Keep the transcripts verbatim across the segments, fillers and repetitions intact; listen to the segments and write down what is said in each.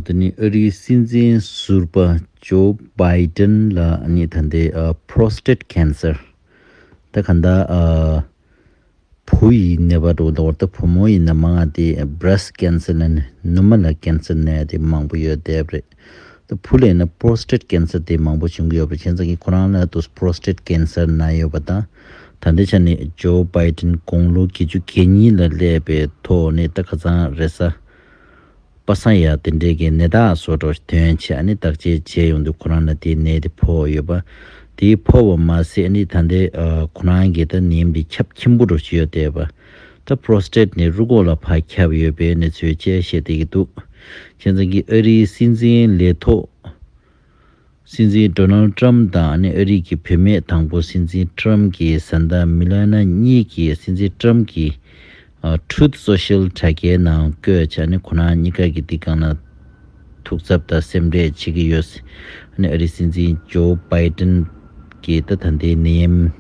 དེ་ནི་ཨ་རིའི་སྲིད་འཛིན་ཟུར་པ་ཇོ་བྷའི་ཏན་ལ་ནི་ད་ལྟའི་ཨ་prostate cancer། ད་ག་ད་ཨ་བུ་ཡི་ནད་པ་འགྲོ་འདུག་བར་དུ་བུ་མོ་ཡིན་ན་མང་ང་དེ་breast cancer ལ་ནི་ནུ་མ་ལ་cancer ནད་དེ་མང་པོ་ཡོད་བསྡད་པ་རེད། ད་བུ་ལ་ཡིན་ན་prostate cancer དེ་མང་པོ་བྱུང་གི་ཡོད་པ་རེད། བྱས་ཙང་གི་ཁོ་རང་ལ་དུ་prostate cancer ན་ཡོད་པ་དང་། ད་ལྟའི་ཆ་ནས་ཇོ་བྷའི་ཏན་དགུང་ལོ་བརྒྱད་ཅུ་གྱ་གཉིས་ལ་སླེབས་པའི་ཐོག་ནས་ད་ཁ་སང་རེས་གཟའ་པ་སངས་ཡ་དེ་འདྲའི་གི་ནད་རྟགས་བཟོ་འདྲ་ཐོན་བྱས་ཨ་ནི་བརྟག་དཔྱད་བྱས་ཡོང་དུས་ཁོ་རང་ལ་དེའི་ནད་དེ་ཕོག་ཡོད་པ། དེའི་ཕོག་པ་མ་ཟད་ཨ་ནི་ད་ལྟའི་ཨ་ཁོ་རང་གི་ད་ནད་ཡམས་དེ་ཁྱབ་ཆེན་པོ་འགྲོ་བཞིན་ཡོད་བསྡད་པ། ད་prostate ནི་རུས་ཁོག་ལ་ཕར་ཁྱབ་ཡོད་པའི་གནས་ཚུལ་བཅས་བཤད་བསྡད་ཀྱི་འདུག་བྱས་ཙང་གི་ཨ་རིའི་སྲིད་འཛིན་ལས་ཐོག་སྲིད་འཛིན་ཌོ་ནལ་ཊམ་དང་ཨ་ནི་ཨ་རི་གི་བུད་མེད་དང་པོ་སྲིད་འཛིན་ཊམ་གྱི་བཟའ་ཟླ་མི་ལ་ན་གཉིས་ཀྱིས་སྲིད་འཛིན་ཊམ་གྱི་ཨ་Truth Social དྲ་རྒྱའི་ནང་བཀོད་བྱས་ཨ་ནི་ཁོ་རང་གཉིས་ཀ་གི་འདི་སྒང་ལ་ཐུགས་འཚབ་དང་སེམས་ཁྲལ་བྱེད་ཀྱི་ཡོད། ཨ་ནི་ཨ་རིའི་སྲིད་འཛིན་ཇོ་བྷའི་ཏན་གྱི་ད་ད་ལྟའི་ནད་ཡམས་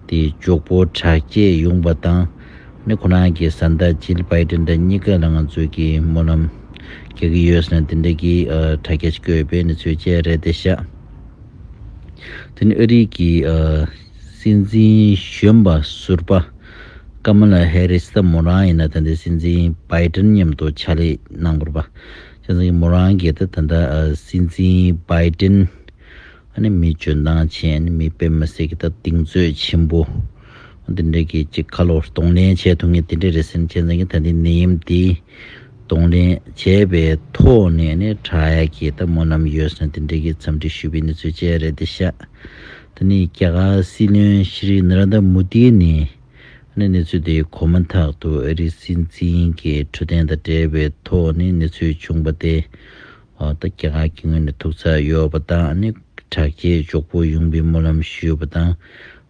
དེ་མགྱོགས་པོ་དྲག་སྐྱེད་ཡོང་པ་དང་། ནི་ཁོ་རང་གི་བཟའ་ཟླ་ཇིལ་བྷའི་ཏན་དང་གཉིས་ཀ་ལ་ང་ཚོས་ཀྱི་སྨོན་ལམ་རྒྱག་གི་ཡོད་ཟེར་ནས་དེ་འདྲ་གི་ཨ་དྲ་རྒྱ་ཞིག་བཀོད་པའི་གནས་ཚུལ་བཅས་རེད་དེ་ཤག་དེ་ནི་ཨ་རི་གི་ཨ་སྲིད་འཛིན་གཞོན་པ་ཟུར་པ་ཀ་མ་ལ་ཧེ་རིས་ད་མོ་རང་ཡིན་ན་ད་ལྟའི་སྲིད་འཛིན་བྷའི་ཏན་མཉམ་དུ་ཕྱག་ལས་གནང་བར་པ། བྱས་ཙང་གི་མོ་རང་གིས་ད་ད་ལྟ་ཨ་སྲིད་འཛིན་བྷའི་ཏན་ཨ་ནི་མི་འཇོན་ཐང་ཅན་ཨ་ནི་མི་དཔེ་མི་སྲིད་ཀྱི་ད་གདེང་ཚོད་ཆེན་པོ། འདི་འདྲའི་གི་ཅིག་ཁ་ལོ་གདོང་ལེན་བྱས་ཐུབ་མཁན་དེ་འདྲ་རེད་ཟེར་ནས་བྱས་ཙང་གི་ད་འདི་ནད་ཡམས་འདི་གདོང་ལེན་བྱས་པའི་ཐོག་ནས་ནི་དྲག་ཡག་གི་ད་སྨོན་ལམ་ཡོད་ཟེར་ནས་དེ་འདྲའི་གི་འཚམས་འདྲི་ཞུས་པའི་གནས་ཚུལ་བཅས་རེད་དེ་ཤག་དེ་ནི་རྒྱ་གར་སྲིད་བློན་ཤྲི་ནཱ་རེན་དྲ་མོ་དི་ནི་ནི་གནས་ཚུལ་དེ་གོ་མ་ཐག་ཏུ་ཨ་རིའི་སྲིད་འཛིན་གྱི་འཕྲོད་བསྟེན་དང་འབྲེལ་བའི་ཐོག་ནས་གནས་ཚུལ་བྱུང་བ་དེ་ཨ་ད་རྒྱ་གར་གྱི་ངོས་ནས་ཐུགས་འཚབ་ཡོད་པ་དང་ནི་དྲག་སྐྱེད་མགྱོགས་པོ་ཡོང་བའི་སྨོན་ལམ་ཞུས་པ་དང་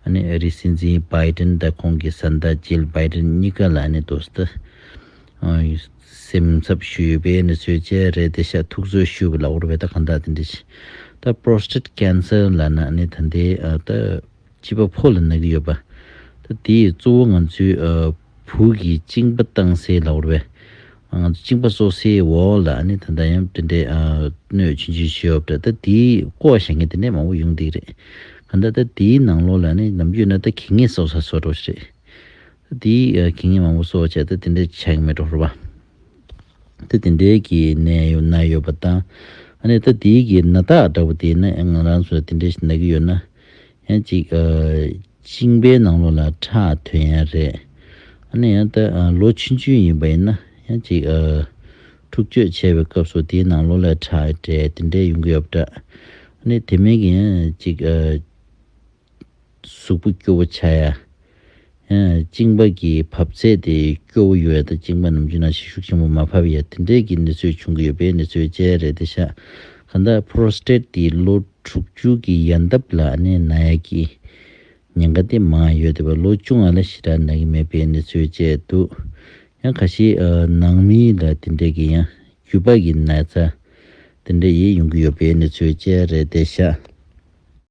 ཨ་ནི་ཨ་རིའི་སྲིད་འཛིན་བྷའི་ཏན་དང་ཁོང་གི་བཟའ་ཟླ་ཇིལ་བྷའི་ཏན་གཉིས་ཀ་ལ་ནི་དོ་སྟ་ཨ་སེམས་འཚབ་ཞུས་པའི་གནས་ཚུལ་བཅས་རེད་དེ་ཤག་ཐུགས་གསོ་ཞུས་པ་ལ་འོར་བའི་ད་གང་ལྟར་དེ་འདྲ་ཞིག་ད་prostate cancer ལབ་ན་ནི་ད་ལྟའི་ཨ་ད་བྱིས་པ་ཕོ་ལ་ན་གི་ཡོད་པ། ད་དེ་གཙོ་བོ་ང་ཚོའི་ཨ་བུ་གི་གཅིན་པ་བཏང་སའི་ལབ་རེད་པས། ང་ཚོ་གཅིན་པ་གསོ་སའི་འོག་ལ་ནི་ད་ལྟ་ཡང་དེ་འདྲའི་ཨ་སྣོད་ཆུང་ཆུང་ཞིག་ཡོད་པ་འདྲ། ད་དེའི་བཀོག་བཞག་མཁན་དེ་འདྲ་མང་པོ་ཡོང་གི་རེད། གང་ལྟར་ད་དེའི་ནང་ལོགས་ལ་ནི་ནམ་རྒྱུན་ན་ད་གད་སྙིགས་གསོག་ས་བཟོ་འདྲ་ཞིག་རེད། ད་དེའི་ཨ་གད་སྙིགས་མང་པོ་གསོག་བྱས་ད་དེ་འདྲ་ཆགས་ཀྱི་མེད་འགྲོ་རེད་པ། ད་དེ་འདྲའི་གི་ནད་ཡོད་ན་ཡོད་པ་དང་། ཨ་ནི་ད་དེའི་གི་ན་རྟགས་འདྲ་པོ་དེ་ནི་ང་རང་ཚོ་ལ་དེ་འདྲ་ཞིག་ན་གི་ཡོད་ན། ཡང་ཅིག་ཨ་གཅིན་པའི་ནང་ལོགས་ལ་ཁྲག་ཐོན་ཡ་རེད། ཨ་ནི་ཡང་ད་ཨ་ལོ་ཆུང་ཆུང་ཡིན་པ་ཡིན་ན་ཡང་ཅིག་ཨ་འཁྲུག་སྤྱོད་བྱས་པའི་སྐབས་སུ་དེའི་ནང་ལོགས་ལ་ཁྲག་འདྲ་དེ་འདྲ་ཡོང་གི་ཡོད་པ་འདྲ། ཨ་ནི་དེ་མིན་གྱི་ཡང་ཅིག་ཨ་གཟུགས་པོ་སྐྱོ་བོ་ཆགས་ཡ། ཡང་གཅིན་པ་གི་བབས་ཚད་དེ་སྐྱོ་བོ་ཡོད་ཡ་ད་གཅིན་པ་ནམ་རྒྱུན་ན་ཤུགས་ཆེན་པོ་མ་བབས་ཡ་དེ་འདྲའི་གི་གནས་ཚུལ་བྱུང་གི་ཡོད་པའི་གནས་ཚུལ་བཅས་རེད་དེ་ཤག་གང་ལྟར་prostate དེ་ལོ་དྲུག་ཅུ་གི་ཡན་འདབ་ལ་ནི་ན་ཡ་གི་ཉེན་ཁ་དེ་མང་ཡོད་དེ་བ་ལོ་ཆུང་བ་ལ་ཞེ་དྲག་ན་གི་མེད་པའི་གནས་ཚུལ་བཅས་འདུག་ཡང་ཁ་ཤས་ཨ་ནང་མི་ལ་དེ་འདྲའི་གི་ཡང་རྒྱུས་པ་གི་ན་ཚ་དེ་འདྲ་ཡི་ཡོང་གི་ཡོད་པའི་གནས་ཚུལ་བཅས་རེད་དེ་ཤག